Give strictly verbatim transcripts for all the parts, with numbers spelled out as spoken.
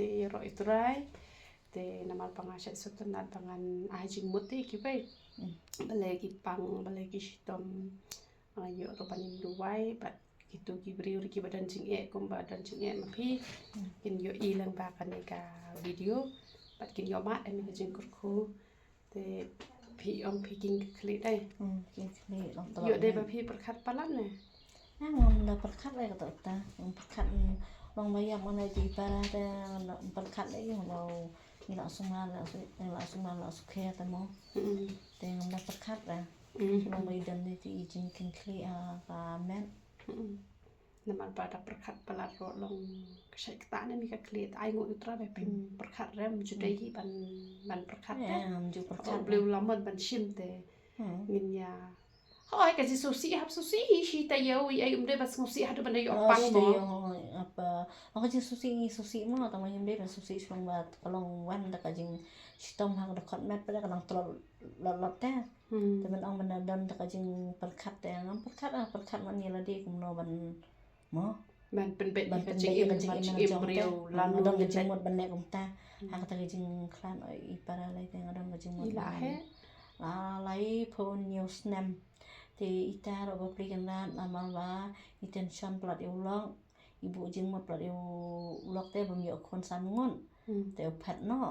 Ïaroh ïa u Trai. Te namar ba nga shait sngewtynnat ba ngan ai jingmut te ïa kiwei. Balei ki pang, balei ki shitom. Nga ïoh ruh ban im duwai bad kito ki briew ruh kiba don jingeh kumba don jingeh ma phi. Kin ïohi lang ba kane ka video bad kin ïoh mad em ïa ka jingkyrkhu. Te phi ong phi king khlieh dei. Hmm, king khlieh long. Ïoh dei ba phi pyrkhat palat ne? Nga ngam da pyrkhat lai kata ta. Ngam pyrkhat, mm, long ba ïap mana di para te ngam pyrkhat lai long ba ngi la sumar la su-, ngi la sumar la sukhe ta mo. Hmm. Te ngam da pyrkhat da. Hmm. Long ba i don ni ti i jingking khlieh ha ka met. Hmm. Namar ba da pyrkhat palat ruh long ka shait kata ne mi ka khlieh ta ai nguh ïa u Trai ba phim pyrkhat re, ym ju dei hi ban, ban pyrkhat re. Ym ju pyrkhat. Blei u lamon ban shim te. Hmm. Ngin ïa. Hoi ka jingsngewsih hap sngewsih shi ta ïa u ai um dei ban sngewsih haduh ban da ïoh pang mo. Apa. Long ka jingsngewsih ngi sngewsih mo tang ma ngim dei ban sngewsih shuwa ba ka long wan da ka jingshitom ha ka dkhot met pa da ka nang tlot lot lot te. Hmm. Te ban ong ban da don da ka jingpyrkhat te ngam pyrkhat ah pyrkhat man ïa lade kumno ban mo. Ban pynbeit ïa ka jingim, ka jingim briew lano don ka jingmut ban leh kumta. Hmm. Ha kata ka jingkhlad oi i para lai te nga don ka jingmut. I la he. La lai phew hynñiew snem. Te ita ruh ba pyrkhat namar ba i tension palat ïa u lok. I buh jingmut palat ïa u lok te bym ïoh khun san ngut. Hmm. Te u phet noh.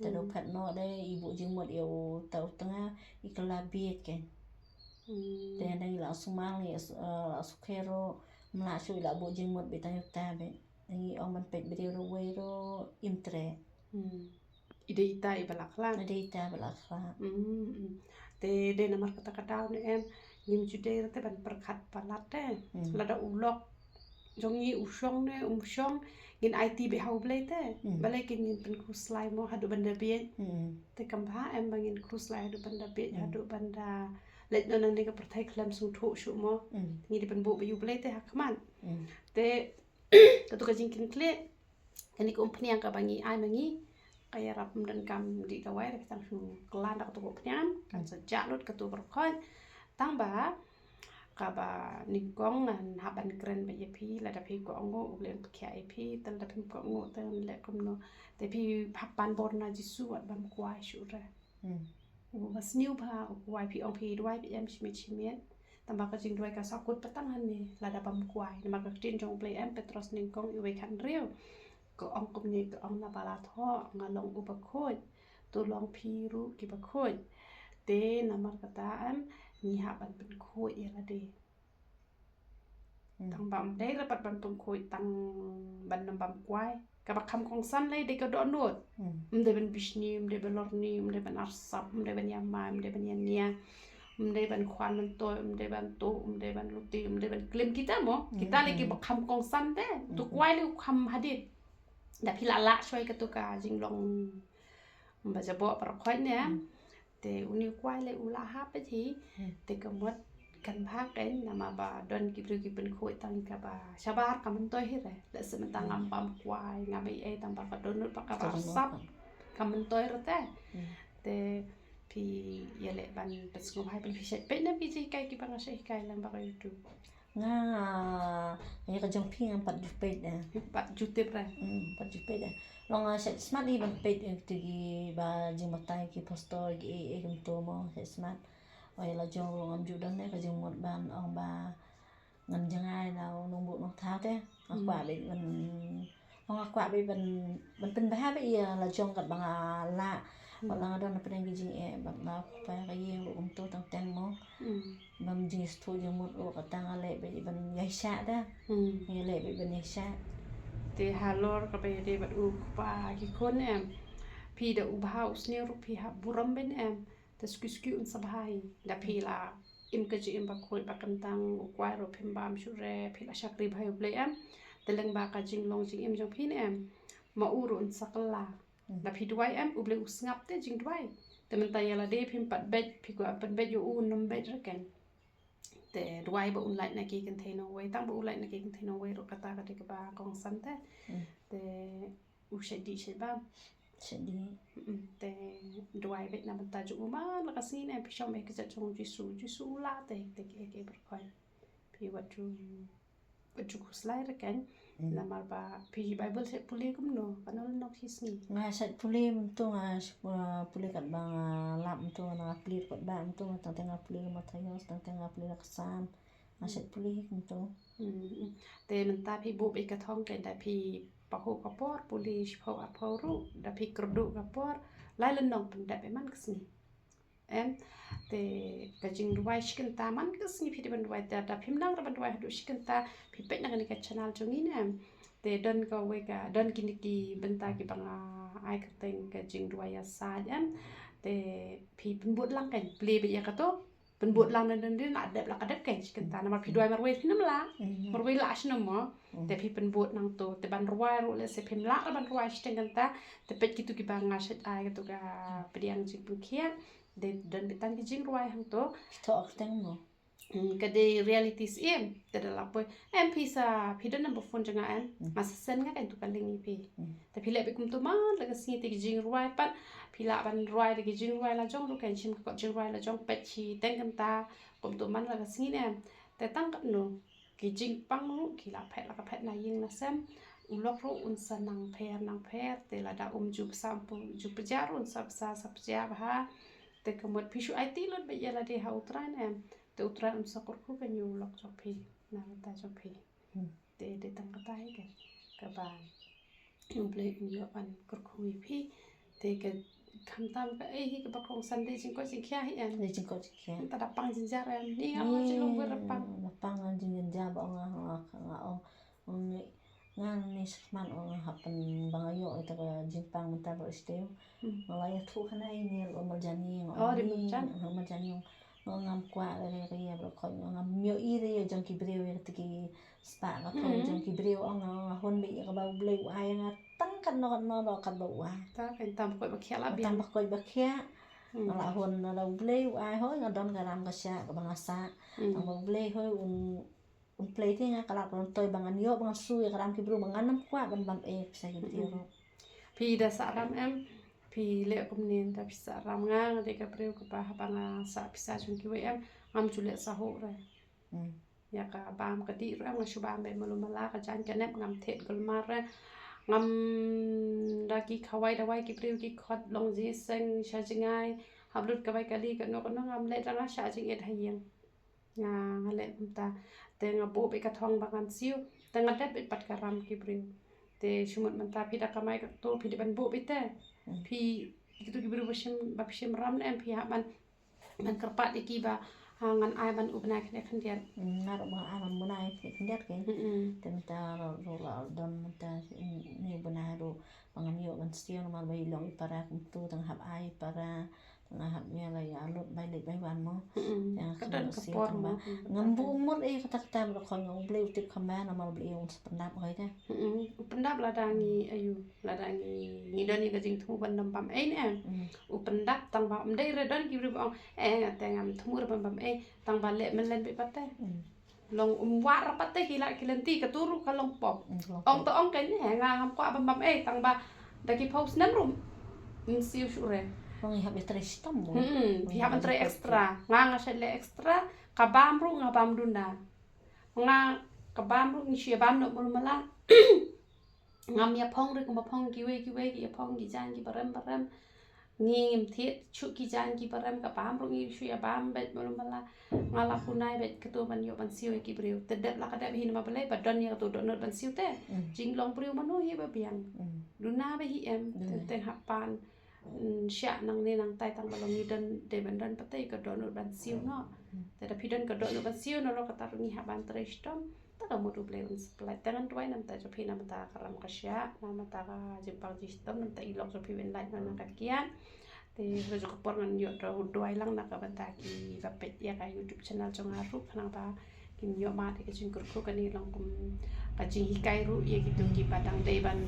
Te u phet noh de i buh jingmut ïa u ta u tnga i kylla bieit kein. Hmm. Te nang i la sumar ngi, eh, la sukhe ruh mla shu i la buh jingmut beit tang ïa uta beit. Ngi ong ban peit briew ruh wei ruh im treh. Hmm. I dei ita i ba la khlad. I dei ita ba la khlad. Hmm, hmm. Te dei namar kata ka daw ne em ngim ju dei te ban pyrkhat palat te. Hmm. Lada u lok jong ngi u shong ne um shong ngin aiti beit ha u Blei te. Hmm. Balei kin ngin pynkhuslai mo haduh ban da bieit. Hmm. Te kam bha em ba ngin khuslai haduh ban da bieit, hmm, haduh ban da leit noh nangne ka pyrthei khlem sngewthuh shuh mo. Hmm. Ngi dei pynbuh beit ïa u Blei te ha khmat. Hmm. Te kato ka jingkynkhlieh kane ka umphniang kaba ngi ai ma ngi ka ïarap ym donkam dih dawai, da phi tang shu klan da kato ka umphniang kan sa jah lut kato baroh khoit. Tang ba kaba nyngkong ngan hap ban kren beit ïa phi, lada phi kohnguh U Blei un pynkhiah ïa phi, te lada phim kohnguh te ngan leh kumno. Te phi hap pan bor na Jisu wat bam kwai shuh re. Hmm. U ba sniew bha u kwai, phi ong phi duwai phi em shi miet shi miet. Tang ba ka jingduwai ka sahkut pateng hangne lada bam kwai. Namar ka ktien jong U Blei em Petros nyngkong iwei khathynriew ka ong kumne, ka ong naba la thoh nga long u bakhuid, to long phi ruh ki bakhuid. Te namar kata em ngi hap ban pynkhuid ïa lade. Hmm. Tang ba ym dei re pat ban pynkhuid tang ban nym bam kwai. Kaba kham kongsan lei dei ka dohnud. Hmm. Ym dei ban bishni, ym dei ban lorni, ym dei ban arsap, ym dei ban ïamai, ym dei ban ïania, ym dei ban khwan myntoi, ym dei ban tuh, ym dei ban luti, ym dei ban klim kita mo. Hmm. Kita lei kiba kham kongsan te. Hmm. To kwai lei u kham hadien. Da phi la lah shuwa kato ka jinglong ba jaboh baroh khoit ne. Hmm. Te une u kwai lei u la hap beit hi. Hmm. Te ka mut kan bha kein namar ba don ki briew ki pynkhuid tang kaba shabar ka myntoi hi re. Lehse mynta ngam bam kwai, ngam ei ei tang ba ka dohnud ba kaba arsap ka myntoi re te. Hmm. Te phi ïaleh ban pynsngewbha ban phi shait peit ne ki jinghikai kiba nga shait hikai lang ba ka YouTube. Nga, ïa ka jong phi ngam pat ju peit eh. Pat ju tip re. Hmm, pat ju peit eh. Long nga shait smat hi ban peit eh, kito kiba jingbatai ki pastor ki ei ei kumto mo shait smat. Oi la jong ruh ngam ju don eh ka jingmut ban ong ba ngan jngai na u nongbuh nongthaw te. Nga kwah beit ban Nga kwah beit ban, ban pynbha beit ïa la jong katba nga lah. Hmm. Wat la nga don hapdeng ki jingeh bad la u kpa ka ïing ruh kumto tang ten mo. Hmm. Bym jingsngewthuh jingmut ruh kata nga leh beit ban ïaishah da. Hmm. Nga leh beit ban ïaishah. Te halor kaba ïadei bad u kpa ki khun em. Phi da u bha u sniew ruh phi hap burom beit em. Te shu shu un sa bha hi da phi la im ka jingim bakhuid ba kyntang u kwai ruh phim bam shuh re, phi la shakri bha ïa U Blei em. Te lyngba ka jinglong jingim jong phi ne em, ma u ruh un sa kylla. Hmm. Da phi duwai em, U Blei u sngap te jingduwai. Te mynta ïa lade phim pat beit, phi kwah pynbeit ïa u, un ym beit re kein. Te duwai ba un lait na ki kynthei nongwei, tang ba u lait na ki kynthei nongwei ruh kata ka dei kaba kongsan te. Hmm. Te u shait dih shait bam. Shait dih. Mm, te duwai beit na bynta jong u, man la ka sngi ne phi shong beit ha kjat jong u Jisu, Jisu u lah te, te kiei kiei baroh khoit. Phi wat ju, wat ju khuslai re kein. Namar ba phi Bible shait pule kumno, katno lynnong phi sngi? Nga shait pule mynta, nga shait pule katba nga lap mynta, nga pule katba mynta, tang te nga pule Mathaios, tang te nga pule ka Salm. Nga shait pule kumta. Te mynta phi buh beit ka thong, te da phi pahuh ka por pule shiphew arphew ruh, da phi kyrduh ka por, lai lynnong pyndep man ka sngi. Em, te ka jingrwai shi kynta man ka sngi phi dei ban rwai, te da phim nang ruh ban rwai haduh shi kynta, phi peit na kane ka channel jong ngi ne em. Te don kawei ka, don kine ki bynta kiba nga ai kyrteng ka jingrwai ïasaid em. Te phi pynbud lang, kan plie beit ïa kato. Pynbud lang, don don dei na dep la ka dep, kan shi kynta, namar phi duwai marwei phim lah. Marwei lah shnong mo. Te phi pynbud nangto, te ban rwai ruh lehse phim lah ruh ban rwai shiteng kynta. Te peit kito kiba nga shait ai, kato ka pdiang jingpynkhiah. Dei don beit tang ki jingrwai hangto. Kito kyrteng mo. Hmm, ka dei reality syiem, te da la poi. Em, phi sa, phi don number phone jong nga em? Nga sa send nga, kan, to ka link ïa phi. Te phi leh beit kumto man la ka sngi, te ki jingrwai pat phi lah ban rwai da ki jingrwai la jong ruh, kan, shim ka kot jingrwai la jong, peit shiteng kynta kumto man la ka sngi ne em. Te tang katno, ki jingpang ruh ki la phet la ka phet na ïing na sem. U lok ruh un sa nang pher nang pher, te lada um ju psa, um ju pjah ruh un sa psa, sa pjah bha. Te ka mut phi shu aiti lut beit ïa lade ha U Trai ne em. Te U Trai un sa kyrkhu kane u lok jong phi na ka bynta jong phi. Te dei tang kata hi ka, kaba U Blei un ïoh ban kyrkhu ïa phi. Te ka, khamtam kaei hi kaba kongsan, dei jingkoit jingkhiah hi em. Dei jingkoit jingkhiah. Mynta da pang jynjar em. Ni nga ong jinglong bor da pang. Da pang, nga jingjynjar ba ong nga, nga, nga ong. Ong ni, nga ni shakhmat ong nga hap pyn, ba nga ïoh ïa ka jingpang mynta ba sdeu. Nga la ïathuh kane, ai ni, ong Marjani, ong. Oh, dei Marjan. Ong Marjani, ong. Nga ngam kwah re re ïa baroh khoit, nga ngam ïohi re ïa jong ki briew, ïa kata ki spah ka thong jong ki briew, ong nga, nga hun beit ïa kaba U Blei u ai ïa nga tang katno katno ruh katba u ai. Ta, kan tam koit ba khiah la biang. Tam ba koit ba khiah. Nga la hun na U Blei u ai, hooid nga don ka ram ka shah kaba nga sah. Tang ba U Blei hooid un, un plie te nga ka lad ban toi ba ngan ïoh ba ngan siew ïa ka ram ki briew ba ngan ym kwah ban bam ei pisa ki briew ruh. Phi da sah ram em? Phi leh kumne, da phi sah ram, nga, nga dei ka briew kaba haba nga sah pisa jong kiwei em, ngam ju leh sahuh re. Ïa ka bam ka dih ruh em, nga shu bam beit malu mala, ka jaiñ ka nep ngam thied gulmar re. Ngam, da ki khawai dawai ki briew ki khot long jingïaseng sha jngai, hap lut kawei kali kano kano, ngam leh, da nga shah jingit ha ïing. Nga, nga leh kumta. Te nga buh beit ka thong ba ngan siew. Te nga dep beit pat ka ram ki briew. Te shu mut mynta phi da kamai kato, phi dei ban buh beit te. Phi, kito ki briew ba shim, ba phi shim ram ne em, phi hap ban, ban kyrpad ïa ki ba, ha, ngan ai ban u bnai khyndiat khyndiat. Nga ruh ba ai ban u bnai khyndiat khyndiat, kan. Te mynta ruh, ruh la don mynta, ni u bnai ruh ba ngam ïoh ban siew namar ba i long i para kumto, tang hap ai i para. Nga hap ïa la ïa lut bai leit bai wan mo. Ïa ka don ka por mo. Ngam buh mut ei kata kata, ba khon nga U Blei u tip kham bha, namar U Blei un sa pyndap hoi te. U pyndap lada ngi, ayu, lada ngi, ngi don ïa ka jingthmu ban ym bam ei ne em. U pyndap, tang ba ym dei re, don ki briew ba ong, eh, nga te ngam thmu re ban bam ei, tang ba leh myllen beit pat te. Long um wad ra pat te ki la ki lynti, kato ruh ka long pop. Ong to ong kein, eh, nga ngam kwah ban bam ei, tang ba da ki phew snem ruh ym siew shuh re. Phi hap ban trei shitom mo. Phi hap ban trei extra. Nga, nga shait leh extra, ka bam ruh nga bam duna. Nga, ka bam ruh ngi shu ïa bam noh malu mala. Ngam ïa phong re kumba phong kiwei kiwei, ki ïa phong ki jaiñ kiba rem ba rem. Ngi ngim thied shuh ki jaiñ kiba rem, ka bam ruh ngi shu ïa bam beit malu mala. Nga la kunai beit kato ban ïoh ban siew ïa ki briew. Te dep la ka dep hi namar balei, ba don ïa kato dohnud ban siew te. Jinglong briew mano hi ba biang. Duna ba hi em, te teng hap pan. Shah nangne nangtai, tang ba long ngi don, dei ban don pat te ka dohnud ban siew noh. Te da phi don ka dohnud ban siew noh ruh, kata ruh ngi hap ban trei shitom. Ta ka mut U Blei un sa pynlait. Te ngan duwai na bynta jong phi, na bynta ka ram ka shah, na bynta ka jingpang jingshitom, na bynta i lok jong phi, un lait noh na ka kiad. Te ruh jong ka por ngan ïoh duwai lang na ka bynta kiba peit ïa ka YouTube channel jong nga ruh, khnang ba kin ïoh mad ïa ka jingkyrkhu. Kane long kum ka jinghikai ruh ïa kito kiba dang dei ban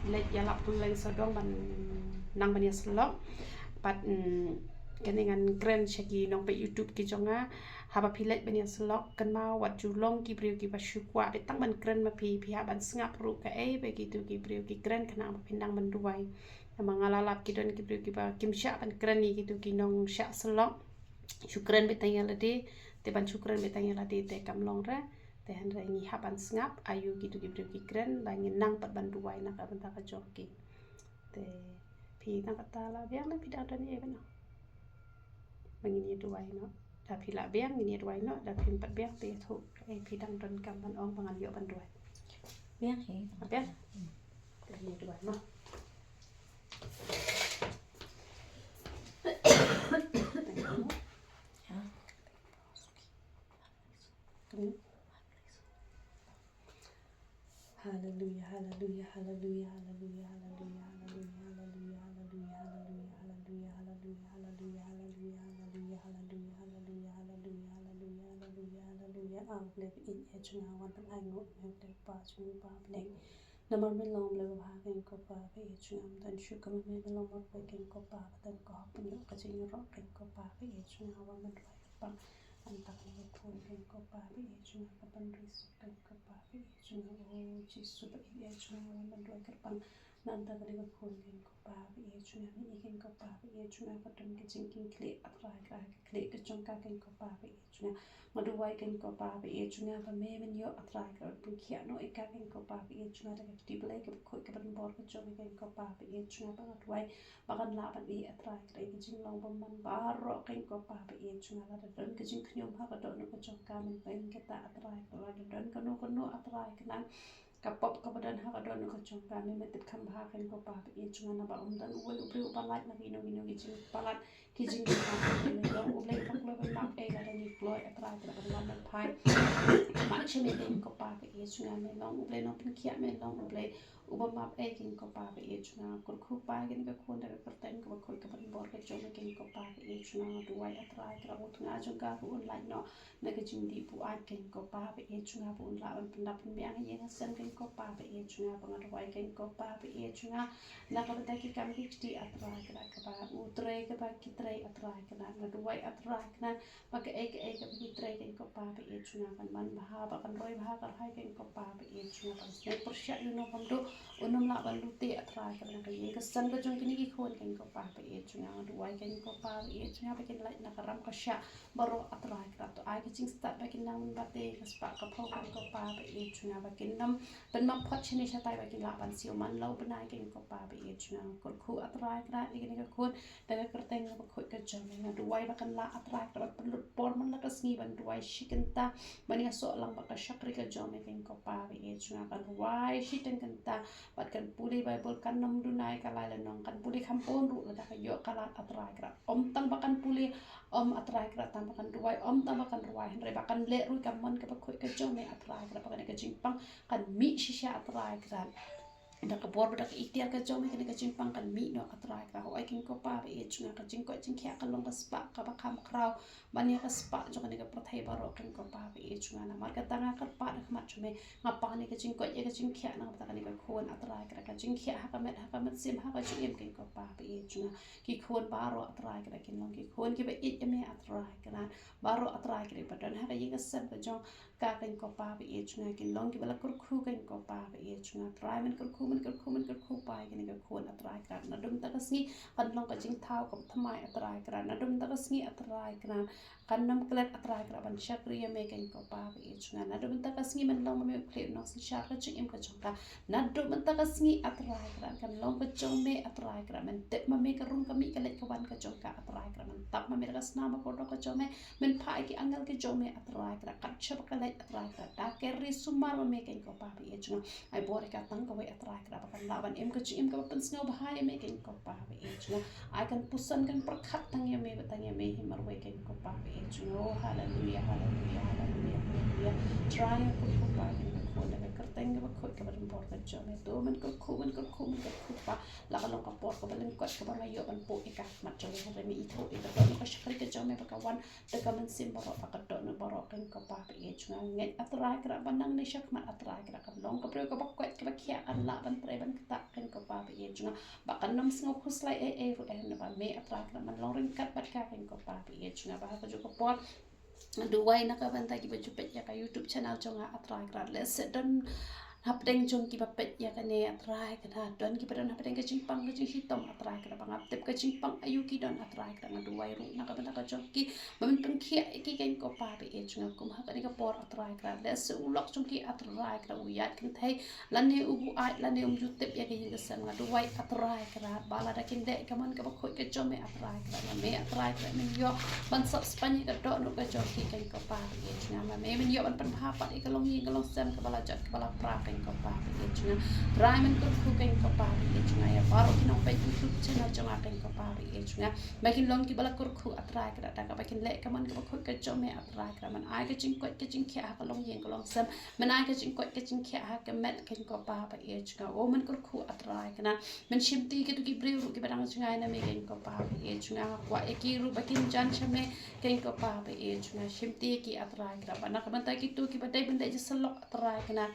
leit ïalap kylleng sawdong, ban nang ban ïasyllok. Bad, mm, kane ngan kren sha ki nongpeit YouTube ki jong nga, haba phi leit ban ïasyllok, kynmaw wat ju long ki briew kiba shu kwah beit tang ban kren ma phi, phi hap ban sngap ruh kaei ba kito ki briew ki kren, khnang ba phin nang ban duwai. Namar nga la lap ki don ki briew kiba kim shah ban kren ïa kito ki nongshah syllok. Shu kren beit tang ïa lade, te ban shu kren beit tang ïa lade te kam long re. Te hynrei ngi hap ban sngap aïu kito ki briew ki kren ba ngin nang pat ban duwai na ka bynta ka jong ki. Te phi tang kata la biang ne phi dang don ïa bynta? Ba ngin ïa duwai noh. Da phi la biang ngin ïa duwai noh, da phim pat biang te ïathuh. Eh, phi dang don kam ban ong ba ngan ïoh ban duwai? Biang hi. Biang? Te ngin ïa duwai noh. Hallelujah, hallelujah, hallelujah, hallelujah, hallelujah, hallelujah, hallelujah, hallelujah, hallelujah, hallelujah, hallelujah, hallelujah, hallelujah, hallelujah, hallelujah, hallelujah, hallelujah, hallelujah, hallelujah. Ah, U Blei ba ïeit, eh, jong nga, wan ban ai nguh ïa U Blei Kpa jong ngi ba ha bneng. Namar me long U Blei uba bha keiñ ko Pa ba ïeit jong nga, ym don shuh kum me, me long marwei keiñ ko Pa ba don ka hok ban ïoh ka jingïaroh keiñ ko Pa ba ïeit jong nga, wan ban rwai kyrpang. Nangta kane ka khun keiñ ko Pa ba ïeit jong nga, ka ban riewspah keiñ ko Pa ba ïeit jong nga, o Jisu ba ïeit jong nga, wan ban rwai kyrpang. Nangta kane ka khun keiñ ko Pa ba ïeit jong nga, me i keiñ ko Pa ba ïeit jong nga, ka don ka jingkitkhlieh, A Trai Kynrad, ka khlieh ka jong ka keiñ ko Pa ba ïeit jong nga. Nga duwai keiñ ko Pa ba ïeit jong nga ba me men ïoh, A Trai Kynrad, ban pynkhiah noh ïa ka keiñ ko Pa ba ïeit jong nga da ka kti Blei kaba khuid kaba donbor ka jong me keiñ ko Pa ba ïeit jong nga, ba nga duwai ba kan lah ban ïoh, A Trai Kynrad, ïa ka jinglong bymman baroh keiñ ko Pa ba ïeit jong nga. Lada don ka jingkhñium ha ka dohnud ka jong ka, men pyn kita, A Trai Kynrad. Lada don kano kano, A Trai Kynrad, ka pop kaba don ha ka dohnud ka jong ka, me men tip kham bha keiñ ko Pa ba ïeit jong nga, naba ym don uwei u briew uba lait na kino kino ki jingpalat, ki jingpalat. Me long U Blei uba kloi ban map ei lada ngi kloi, A Trai Kynrad, ban wan ban phai. Map sha me keiñ ko Pa ba ïeit jong nga, me long U Blei nongpynkhiah, me long U Blei uba map ei keiñ ko Pa ba ïeit jong nga. Kyrkhu pha ïa kane ka khun da ka kyrteng kaba khuid kaba donbor ka jong me keiñ ko Pa ba ïeit jong nga. Nga duwai, A Trai Kynrad, ba u tnga jong ka ruh un lait noh na ka jingdih buaid keiñ ko Pa ba ïeit jong nga, ba un lah ban pyndap pynbiang ha ïing ha sem keiñ ko Pa ba ïeit jong nga. Ba nga duwai keiñ ko Pa ba ïeit jong nga na ka bynta ki kam ki kti, A Trai Kynrad, kaba u trei kaba ki trei, A Trai Kynrad. Nga duwai, A Trai Kynrad, ba kaei kaei kaba ki trei keiñ ko Pa ba ïeit jong nga kan man bha, ba kan roi bha ka rhai keiñ ko Pa ba ïeit jong nga. Ban sngewpyrshah ïa u nongkynduh, un ym lah ban lute, A Trai Kynrad, na ka ïing ka sem ka jong kine ki khun keiñ ko Pa ba ïeit jong nga. Nga duwai keiñ ko Pa ba ïeit jong nga ba kin lait na ka ram ka shah baroh, A Trai Kynrad. To ai ka jingstad ba kin nang mynba te ka spah ka phew keiñ ko Pa ba ïeit jong nga, ba kin nym pynmap phot shane shatai, ba kin lah ban siew man la u bnai keiñ ko Pa ba ïeit jong nga. Kyrkhu, A Trai Kynrad, ïa kane ka khun da ka kyrteng kaba khuid ka jong me. Nga duwai ba kan lah, A Trai Kynrad, ban pynlut por man la ka sngi ban duwai shi kynta ban ïasoh lang bad ka shakri ka jong me keiñ ko Pa ba ïeit jong nga. Kan rwai shiteng kynta bad kan pule Baibl, kan nym duna ïa ka lai lynnong, kan pule kham bun ruh lada ka ïoh ka lad, A Trai Kynrad. Ym tang ba kan pule, ym, A Trai Kynrad, tang ba kan duwai, ym tang ba kan rwai, hynrei ba kan leh ruh ïa ka mon kaba khuid ka jong me, A Trai Kynrad, ba kane ka jingpang kan mih shisha, A Trai Kynrad. Da ka bor bad da ka ikhtiar ka jong me kane ka jingpang kan mih noh, A Trai Kynrad. Hooid keiñ ko Pa ba ïeit jong nga, ka jingkoit jingkhiah ka long ka spah kaba kham khraw ban ïa ka spah jong kane ka pyrthei baroh keiñ ko Pa ba ïeit jong nga. Namar kata nga kyrpad ha khmat jong me, nga pang ïa ka jingkoit ïa ka jingkhiah na ka bynta kane ka khun, A Trai Kynrad, ka jingkhiah ha ka met, ha ka mynsiem, ha ka jingim keiñ ko Pa ba ïeit jong nga. Ki khun baroh, A Trai Kynrad, kin long ki khun kiba ïeit ïa me, A Trai Kynrad. Baroh, A Trai Kynrad, ba don ha ka ïing ka sem ka jong ka keiñ ko Pa ba ïeit jong nga, kin long kiba la kyrkhu keiñ ko Pa ba ïeit jong nga. Trai, men kyrkhu, men kyrkhu, men kyrkhu pha ïa kane ka khun, A Trai Kynrad. Naduh mynta ka sngi kan long ka jingthaw kaba thymmai, A Trai Kynrad. Naduh mynta ka sngi, A Trai Kynrad, kan nym klet, A Trai Kynrad, ban shakri ïa me keiñ ko Pa ba ïeit jong nga. Naduh mynta ka sngi men long ma me u khlieh u nongsynshar ka jingim ka jong ka. Naduh mynta ka sngi, A Trai Kynrad, kan long ka jong me, A Trai Kynrad. Men tep ma me ka rung ka mih ka leit ka wan ka jong ka, A Trai Kynrad. Men tap ma me da ka snam ba kordor ka jong me. Men phah ïa ki angel ki jong me, A Trai Kynrad, kat shaba ka leit, A Trai Kynrad. Da ka ri sumar ma me keiñ ko Pa ba ïeit jong nga. Ai bor ïa ka tang kawei, A Trai Kynrad, ba kan lah ban im ka jingim kaba pynsngewbha ïa me keiñ ko Pa ba ïeit jong nga. Ai kan puson kan pyrkhat tang ïa me bad tang ïa me hi marwei keiñ ko Pa ba ïeit jong nga. Oh, haleluya, haleluya, haleluya, haleluya. Trai, nga kyrkhu pha ïa kane ka khun da ka kyrteng kaba khuid kaba donbor ka jong me. To men kyrkhu, men kyrkhu, men kyrkhu pha. La ka long ka por kaba lyngkot kaba nga ïoh ban buh ïa ka ha khmat jong me, hynrei me ithuh ïa ka dohnud ka shakri ka jong me ba ka wan da ka mynsiem baroh bad ka dohnud baroh keiñ ko Pa ba ïeit jong nga. Ngeit, A Trai Kynrad, ba nangne shakhmat, A Trai Kynrad, kan long ka briew kaba koit kaba khiah, kan lah ban trei ban ktah keiñ ko Pa ba ïeit jong nga. Ba kan nym sngew khuslai ei ei ruh, eh, naba me, A Trai Kynrad, men long ryngkat bad ka keiñ ko Pa ba ïeit jong nga. Ba ha kajuh ka por duwai na ka bynta kiba ju peit ïa ka YouTube channel jong nga, A Trai Kynrad. Lehse don hapdeng jong kiba peit ïa kane, A Trai Kynrad. Don kiba don hapdeng ka jingpang ka jingshitom, A Trai Kynrad, ba ngam tip ka jingpang aïu ki don, A Trai Kynrad. Nga duwai ruh na ka bynta ka jong ki, ba men pynkhiah ïa ki, keiñ ko Pa ba ïeit jong nga, kum ha kane ka por, A Trai Kynrad. Lehse u lok jong ki, A Trai Kynrad, u ïaid kynthei, lane u buaid, lane um ju tip ïa ka ïing ka sem. Nga duwai, A Trai Kynrad, ba lada kin leh ka mon kaba khuid ka jong me, A Trai Kynrad, ma me, A Trai Kynrad, men ïoh ban sap spah ïa ka dohnud ka jong ki, keiñ ko Pa ba ïeit jong nga. Ma me men ïoh ban pynbha pat ïa ka longïing ka longsem kaba la jot kaba la pra, keiñ ko Pa ba ïeit jong nga. Trai, men kyrkhu, keiñ ko Pa ba ïeit jong nga, ïa baroh ki nongpeit YouTube channel jong nga, keiñ ko Pa ba ïeit jong nga, ba kin long kiba la kyrkhu, A Trai Kynrad, da kaba kin leh ka mon kaba khuid ka jong me, A Trai Kynrad. Men ai ka jingkoit ka jingkhiah ha ka longïing ka longsem, men ai ka jingkoit ka jingkhiah ha ka met, keiñ ko Pa ba ïeit jong nga. O men kyrkhu, A Trai Kynrad, men shimti kito ki briew ruh kiba dang jngai na me, keiñ ko Pa ba ïeit jong nga. Kwah ïa ki ruh ba kin jan sha me, keiñ ko Pa ba ïeit jong nga. Shimti ïa ki, A Trai Kynrad, ba na ka bynta kito kiba dei ban leit sha syllok, A Trai Kynrad,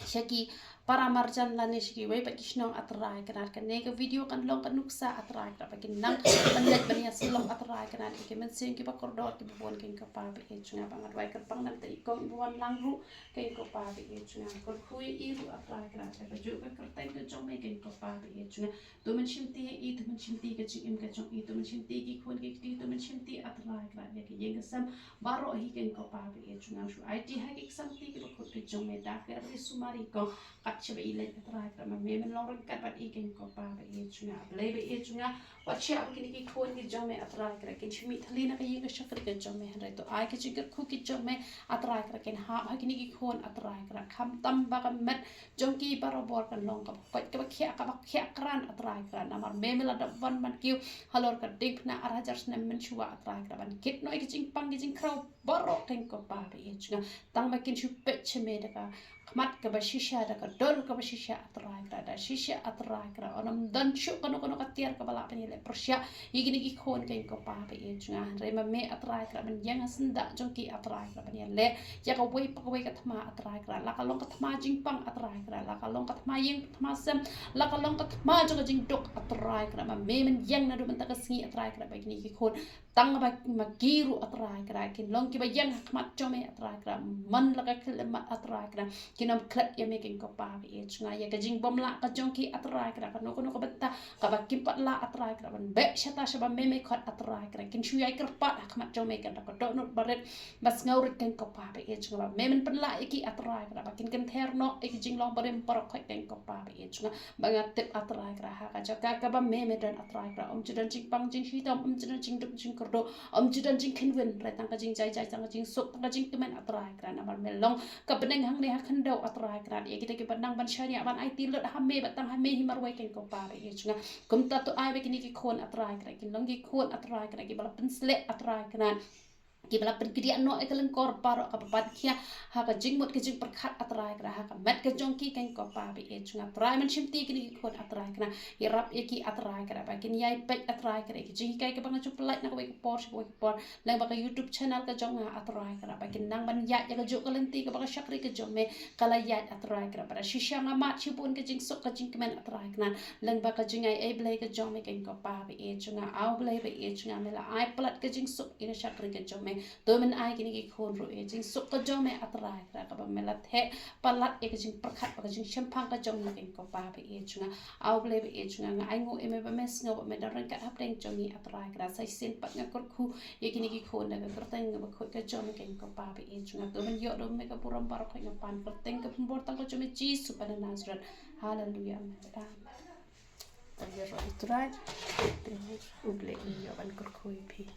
sha ki para marjan lane sha kiwei pat ki shnong, A Trai Kynrad. Kane ka video kan long ka nuksa, A Trai Kynrad, ba kin nang ban leit ban ïa syllok, A Trai Kynrad, ïa ki mynsiem kiba kordor kiba bun, keiñ ko Pa ba ïeit jong nga. Ba nga duwai kyrpang na ka bynta i kong iba wan lang ruh, keiñ ko Pa ba ïeit jong nga. Kyrkhu ïa i ruh, A Trai Kynrad, da kajuh ka kyrteng ka jong me, keiñ ko Pa ba ïeit jong nga. To men shimti ïa i, to men shimti ïa ka jingim ka jong i, to men shimti ïa ki khun ki kti, to men shimti, A Trai Kynrad, ïa ka ïing ka sem baroh hi, keiñ ko Pa ba ïeit jong nga. Shu aiti ha ki ksangti kiba khuid ka jong me da ka ri sumar i kong, kat shaba i leit, A Trai Kynrad, ma me men long ryngkat bad i, keiñ ko Pa ba ïeit jong nga. Blei ba ïeit jong nga, wat shah ba kine ki khun ki jong me, A Trai Kynrad, kin shu mih thylli na ka ïing ka shakri ka jong me, hynrei to ai ka jingkyrkhu ka jong me, A Trai Kynrad, kin hap ha kine ki khun, A Trai Kynrad, khamtam ba ka met jong ki barabor kan long kaba koit kaba khiah kaba khiah krat, A Trai Kynrad. Namar me, me la dep wan ban kiew halor ka diengphna ar hajar snem mynshuwa, A Trai Kynrad, ban kit noh ïa ka jingpang ka jingkhraw baroh, keiñ ko Pa ba ïeit jong nga. Tang ba kin shu peit sha me da ka khmat kaba shisha, da ka dur kaba shisha, A Trai Kynrad, da shisha, A Trai Kynrad. Ym don shuh kano kano ka tiar kaba lah ban ïaleh pyrshah ïa kine ki khun, keiñ ko Pa ba ïeit jong nga. Hynrei ma me, A Trai Kynrad, men ïeng ha syndah jong ki, A Trai Kynrad, ban ïaleh ïa kawei pa kawei ka thma, A Trai Kynrad. La ka long ka thma jingpang, A Trai Kynrad, la ka long ka thma ïing thma sem, la ka long ka thma jong ka jingduk, A Trai Kynrad, ma me men ïeng naduh mynta ka sngi, A Trai Kynrad, ba kine ki khun, tang ba ma ki ruh, A Trai Kynrad, kin long kiba ïeng ha khmat jong me, A Trai Kynrad, man la ka khyllipmat, A Trai Kynrad, kin ym klet ïa me, keiñ ko Pa ba ïeit jong nga. Ïa ka jingbymlah ka jong ki, A Trai Kynrad, kano kano ka bynta kaba kim pat lah, A Trai Kynrad, ban beh shata shaba me me khot, A Trai Kynrad, kin shu ïai kyrpad ha khmat jong me, kynrad ka dohnud barit ba sngewrit, keiñ ko Pa ba ïeit jong nga. Ba me men pynlah ïa ki, A Trai Kynrad, ba kin kynther noh ïa ki jinglong barim parok khot, keiñ ko Pa ba ïeit jong nga. Ba nga tip, A Trai Kynrad, ha ka jaka kaba me me don, A Trai Kynrad, ym ju don jingpang jingshitom, ym ju don jingduk jingkyrduh, ym ju don jingkhynwin, hynrei tang ka jingjai jai, tang ka jingsuk, tang ka jingkmen, A Trai Kynrad. Namar me long ka bneng hangne ha khyndew, A Trai Kynrad. Ïa kita kiba nang ban shaniah ban aiti lut ha me, ba tang ha me hi marwei, keiñ ko Pa ba ïeit jong nga. Kumta to ai ba kine ki khun, A Trai Kynrad, kin long ki khun, A Trai Kynrad, kiba la pynsleh, A Trai Kynrad, kiba la pynkdiah noh ïa ka lyngkor baroh kaba ban khia ha ka jingmut ka jingpyrkhat, A Trai Kynrad, ha ka met ka jong ki, keiñ ko Pa ba ïeit jong nga. Trai, men shimti ïa kine ki khun, A Trai Kynrad, ïarap ïa ki, A Trai Kynrad, ba kin ïai peit, A Trai Kynrad, ïa ka jinghikai kaba nga ju pynlait na kawei ka por sha kawei ka por, lyngba ka YouTube channel ka jong nga, A Trai Kynrad, ba kin nang ban ïaid ïa kajuh ka lynti kaba ka shakri ka jong me ka la ïaid, A Trai Kynrad. Bad shisha nga mad shibun ka jingsuk ka jingkmen, A Trai Kynrad, lyngba ka jingai ei Blei ka jong me, keiñ ko Pa ba ïeit jong nga. Aw Blei ba ïeit jong nga, me la ai palat ka jingsuk ïa ka shakri ka jong me. To men ai kine ki khun ruh ïa ka jingsuk ka jong me, A Trai Kynrad, kaba me la theh palat ïa ka jingpyrkhat bad ka jingshemphang ka jong ngi, keiñ ko Pa ba ïeit jong nga. Aw Blei ba ïeit jong nga, nga ainguh ïa me ba me sngew ba me don ryngkat hapdeng jong ngi, A Trai Kynrad. Sa shisien pat nga kyrkhu ïa kine ki khun da ka kyrteng kaba khuid ka jong me, keiñ ko Pa ba ïeit jong nga. To men ïoh da me ka burom baroh, keiñ ko Pa, na ka kyrteng kaba bor tang ka jong me Jisu ba na Nasareth. Haleluya. Amen. Amen. Tang ïa roh U Trai. U Blei un ïoh ban kyrkhu ïa phi.